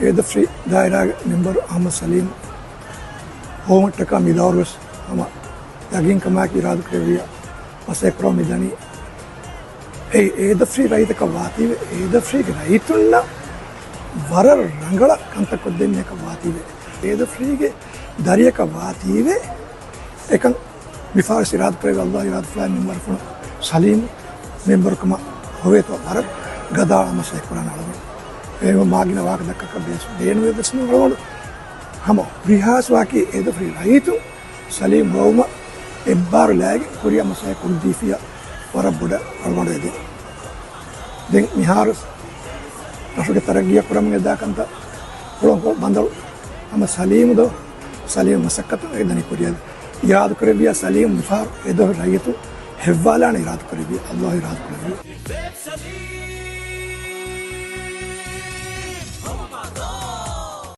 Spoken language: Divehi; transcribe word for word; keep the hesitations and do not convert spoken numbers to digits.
އޭދަފްރީ ދާއިރާގެ މެމްބަރު އަހްމަދު ސަލީމް ހޯމަށްޓަކާ މިދައުރުވެސް ހަމަ ޔަގީންކަމާއެކީ އިރާދަކުރެއްވިއްޔާ މަސައްކަތްކުރަމުން މިދަނީ. އެއީ އޭދަފްރީ ރައްޔިތަކަށް ވާތީވެ، އޭދަފްރީގެ ރައްޔިތުންނަށް ވަރަށް ރަނގަޅަށް ކަންތައް ކޮށްދެން މީހަކަށް ވާތީވެ، އޭދަފްރީގެ ދަރިއަކަށް ވާތީވެ، އެކަން މިފަހަރު އިރާދަކުރެއްވި އައްލާހު އިރާދަފުޅާއި މިންވަރަފުޅު ސަލީމް މެމްބަރުކަމަށް ހޮވޭތޯ ވަރަށް ގަދައަޅާ މަސައްކަތްކުރާނެ އަޅުގަނޑު. އެހެންވެ މާގިނަ ވާހަކަ ދައްކާކަށް ބޭސް ދޭނުވެ ވެސް ނޫން އަޅުގަނޑު. ހަމަ ހުރިހާސް ވާކީ އޭދަފްރީ ރައްޔިތުން ސަލީމް ހޮވުމަށް އެއްބާރު ލައިގެން ކުރިއަށް މަސައްކަތް ކޮށްދީފިއްޔާ ވަރަށް ބޮޑަށް އަޅުގަނޑު އެދެން. ދެން މިހާރު ރަށުގެ ތަރައްގީއަށް ކުރަމުން އެދާ ކަންތައް ކުޅަންކޮޅު ބަނދަރު ހަމަ ސަލީމް ދޯ ސަލީމް މަސައްކަތުން އެ ދަނީ ކުރިއަށް. އިރާދަކުރެއްވިއްޔާ ސަލީމް މިފަހަރު އެދޮށު ރައްޔިތުން ހެއްވާލާނެ އިރާދަކުރެއްވިއްޔާ އައްލާހު އިރާދަކުރެއްވިއްޔާ.